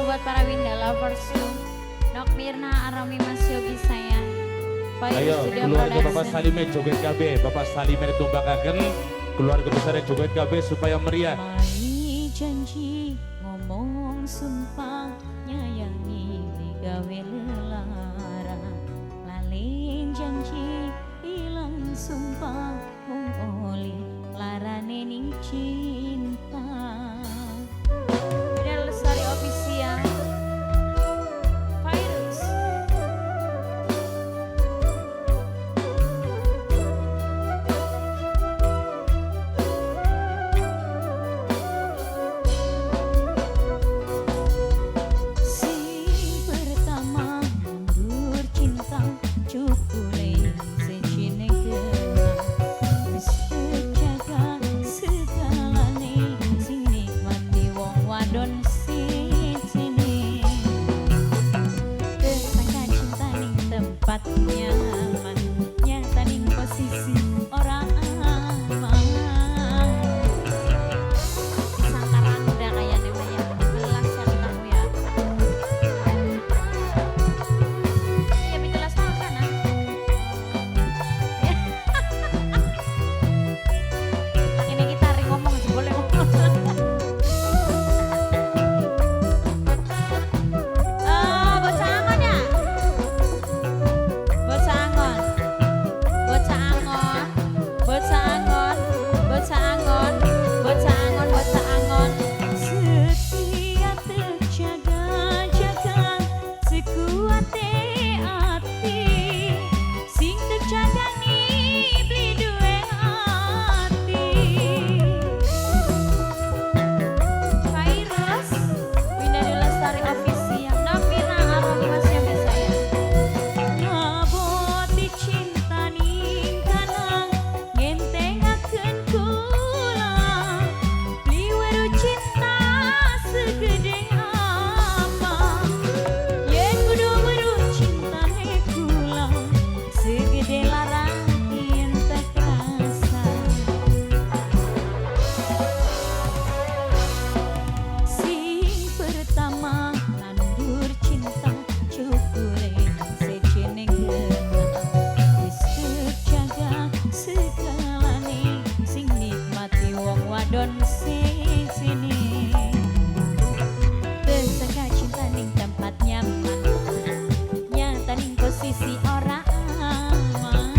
Buat para Winda Lovers tuh. Nok Mirna, Arami, Mas Yogi sayang. Ayo Studio keluarga Bapak Production. Salime joget KB, Bapak Salime ditumbakaken, keluarga besar joget KB supaya meriah. Mai janji ngomong sumpah nyayangi gawe lelara, lalin janji ilang sumpah mung oli larane ning cinta. Winda Lestari Official Virus. Sing pertama mundur cinta cukule sejine kena, wis terjaga segalane sing nikmati wong wadon sijine. Tersangka cinta ning tempat nyaman, nyata ning posisi ora aman. Disangka randa kayaknya Maya, belas ya kamu ya. Ya 17 tahun kan ah? Ini kita hari ngomong sih boleh ngomong. Eh, bocah angon ya? Bocah angon. Bocah angon. Bocah angon. Bocah angon. Bocah angon, bocah angon. Setia terjaga jaga sekuat ati sing terjaga ni beli duwe hati. Virus Winda Lestari Official Nafina Arami Mas Yogi sayang. Ngaboti cinta ning kanang ngentengaken kula, beli weru cinta segede apa yen kudu weru cintane kula segede larang yen tak rasa. Sing pertama nandur cinta cukule sejene kena, wis terjaga segalane sing nikmati wong wadon sijine. Tersangka cinta ning tempat nyaman, nyata ning posisi ora aman.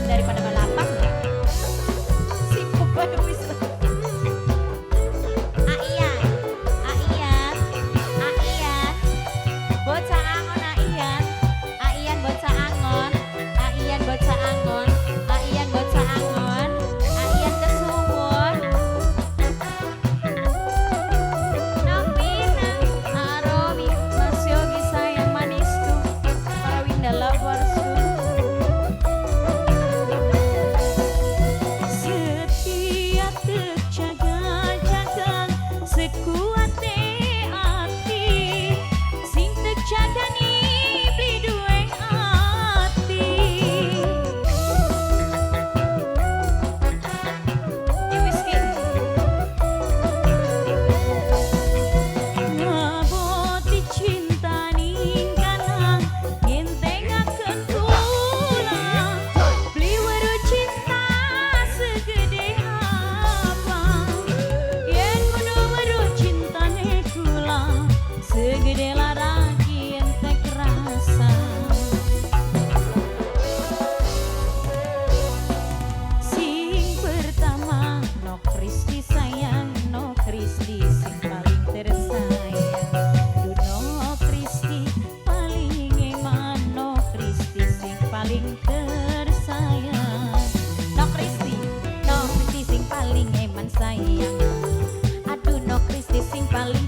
Daripada balapan sibuk banget wis. Aian, Aian, Aian, bocah angon Aian, Aian bocah angon, Aian bocah angon, Aian bocah angon, Aian kesumur. Nafina, Aromi, Mas Yogi sayang manisku, para Winda Lovers. Setia terjaga jaga sekuat ati sing terjaga ni beli duwe ati. Ini whisky. Ngaboti cinta ning kanang ngentengaken kula, beli weru cinta segede apa yen kudu weru cintane kula segede larang yen tek rasa. Sing pertama no Kristi sayang, no Kristi sing paling tersayang. Duh no Kristi paling eman, no Kristi sing paling tersayang. No Kristi, no Kristi sing paling eman sayang. Aduh no Kristi sing paling